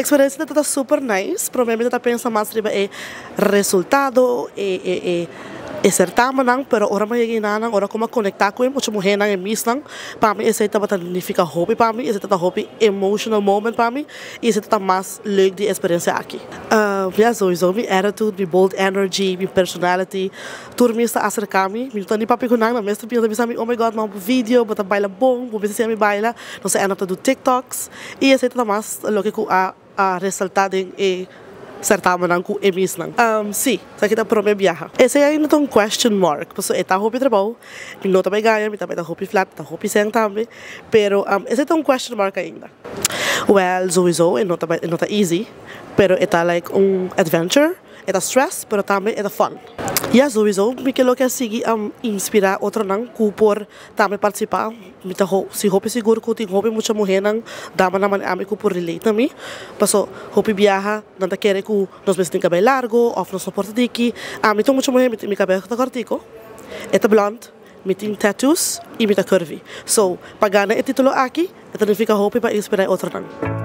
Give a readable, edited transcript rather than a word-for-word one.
Experiencia ta super nice, pero mi ta pensa mas riba e resultado e certamen, pero ora mi yega nan, ora cu mi a conecta cu mucha muher e missnan, pa mi esey tabata significa hopi pa mi, esey ta hopi emotional moment pa mi y esey ta mas leuk di experiencia aki. Ja, sowieso mi attitude, mi bold energy, mi personality, tur mi ta acerca mi, mi no papia cu nan, mes ta bisa mi, "Oh my God, ma video, bo ta baila bon, bo bisa mi baila," nos a do TikToks y esey ta mas loke cu a resalta den e certamen cu e missnan. Si, esaki ta prome biaha. Esey ainda ta un question mark, paso e ta hopi trabou, mi no ta bay gana, mi tambe ta hopi flat, ta hopi sen tambe, pero esey ta un question mark ainda. Well, sowieso, e no ta easy, pero e ta like un adventure, e ta stress, pero tambe e ta fun. Ja, sowieso, mi ke loke sigui inspira otronan cu por tambe participa. Mi ta si hopi sigur cu tin hopi mucha muhernan, damanan manera ami cu por relate na mi. Paso hopi biaha, nan ta kere cu nos mester tin cabelo largo, of nos no por diki. Ami ta mucha muher, mi cabelo ta cortico. E ta blond, mi tin tattoos y mi ta curvy. So, pa gana e titulo aki, e significa hopi pa inspira otronan.